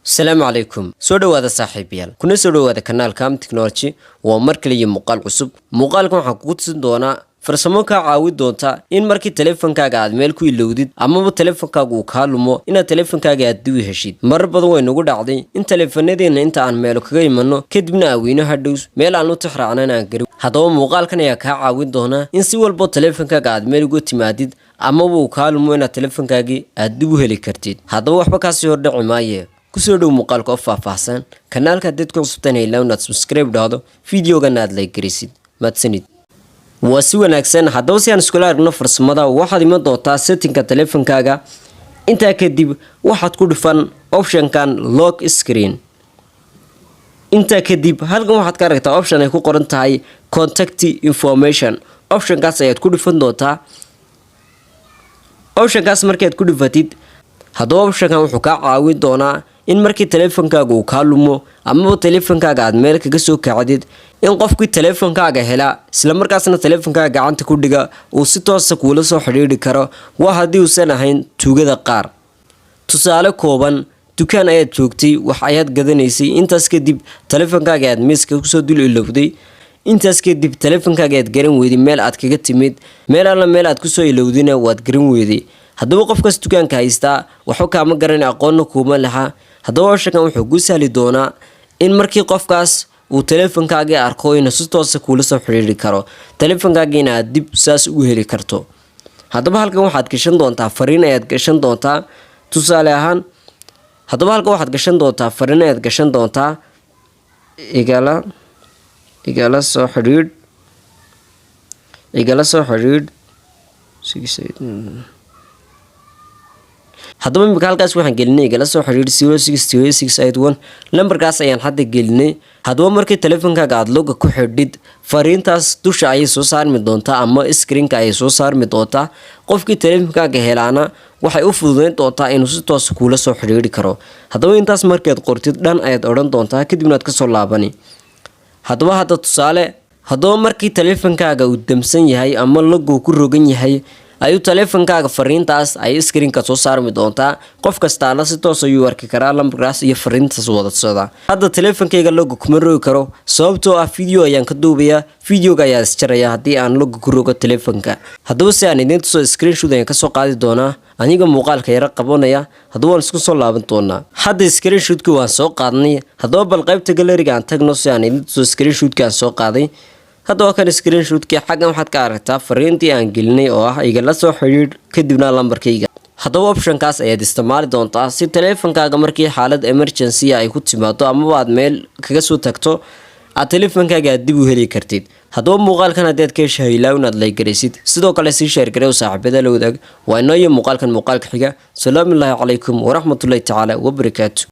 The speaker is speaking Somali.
Asalaamu calaykum, soo dhowaada saaxiibayaal, kuna soo dhowaada kanaalka Am Technology. Waa mar kale iyo muuqaal cusub. Muuqaalkan waxaan kugu tusin doonaa farsamo kaa caawin doonta in markii taleefankaaga aad meel ku ilowdid amaba taleefankaaga uu kaa lumo, inaad taleefankaaga aad dib u heshid. Marar badan way nagu dhacday in taleefanadeenna inta aan meelo kaga imanno, kadibna aaweyno, hadhow meel aan u tixraacnan aan garin. Haddaba muuqaalkan ayaa kaa caawin doonaa in si walbo taleefankaaga aad meel uga timaadid amaba uu kaa lumo, inaad taleefankaagii aad dib u heli kartid. Haddaba waxba kaasii hordhaci maaye, kusoo dhow muuqaalka oo faahfaahsan. Kanaalka haddaad ku cusubtaan, haylaw inaad subscribe dhahdo, videogana aad like garisid. Mahadsanid. Waa si wanaagsan. Haddaba si aan iskula aragno farsamada, waxaad iman doontaa settingka taleefankaaga. Intaa kadib waxaad ku dhufan optionkan lock screen. Intaa kadib halkan waxaad ka aragtaa option ay ku qoran tahay contact information. Optionkaas ayaad ku dhufan doontaa. Optionkaas markaad ku dhufatid, haddaba optionkan wuxuu kaa caawin doonaa in markii taleefankaaga uu kaa lumo amaba taleefankaaga aad meel kaga soo kacdid, in qofkii taleefankaaga hela, islamarkaasna taleefankaaga gacanta ku dhiga, uu si toosa kuula soo xidhiidhi karo. Waa haddii uusan ahayn tuugada qaar. Tusaale kooban: dukaan ayaad joogtay, wax ayaad gadanaysay. Intaas kadib taleefankaaga aad miiska kusoo dul ilowday. Intaas kadib taleefankaaga aad garan weyday meel aad kaga timid, meel alla meel aad kusoo ilowdayna waad garan weyday. Haddaba qofkaas dukaanka haystaa waxba kaama garan, aqoonna kuuma laha. Haddaba optionkan wuxuu kuu sahli doonaa in markii qofkaas uu taleefankaagii arko, inuu si toosa kuula soo xidhiiri karo, taleefankaagiina aad dib saas ugu heli karto. Haddaba halkan waxaad gashan doontaa fariin ayaad gashan doontaa. Tusaale ahaan, haddaba halkan waxaad gashan doontaa fariin ayaad gashan doontaa: Igala soo xidhiidh, igala soo xidhiidh 68. Haddaba imika halkaas waxaan gelinay igala soo xidhiidh 063681. Lambarkaas ayaan hadda gelinay. Haddaba markii taleefankaaga aada lockga ku xidhid, fariintaas dusha ayay soo saarmi doontaa ama screenka ayay soo saarmi doontaa. Qofkii taleefankaaga helaana waxay u fududeyn doontaa inuu si toos kuula soo xidhiidhi karo. Haddaba intaas markaad qortid, done ayaad odhan doontaa, kadibna aad kasoo laabani. Haddaba hadda tusaale, haddaba markii taleefankaaga uu damsan yahay ama lockgu ku rogan yahay, ayuu taleefankaaga fariintaas ay screenka soo saarmi doontaa. Qof kastaana si toos ayuu arki karaa lambarkaas iyo fariintaas wadadsada. Hadda taleefankayga lockga kuma rogi karo, sababtoo ah video ayaan ka duubayaa, videoga ayaa isjaraya haddii aan lockga ku rogo taleefanka. Haddaba si aan idiin tuso, screenshot ayaan kasoo qaadi doonaa aniga muuqaalka yaro qabanaya. Haddaba waan isku soo laaban doonaa. Hadda screenshotkii waan soo qaadnay. Haddaba bal qaybta galleryga aan tagno si aan idiin tuso screenshotkii aan soo qaaday. Hadda waa kan screenshotkii. Xaggan waxaad ka aragtaa fariintii aan gelinay oo ah igala soo xidhiidh, kadibna lambarkayga. Haddaba optionkaas ayaad isticmaali doontaa si taleefankaaga markii xaalad emergency ay ku timaado amaba aad meel kaga soo tagto, aad taleefankaaga aad dib u heli kartid. Haddaba muuqaalkan haddaad ka hesha, haylaaw inaad like garaysid, sidoo kale sii share garey oo saaxiibada la wadaag. Waa inoo iyo muuqaalkan muuqaalka xiga. Salaamullaahi calaykum waraxmatullaahi tacaala wabarakaatu.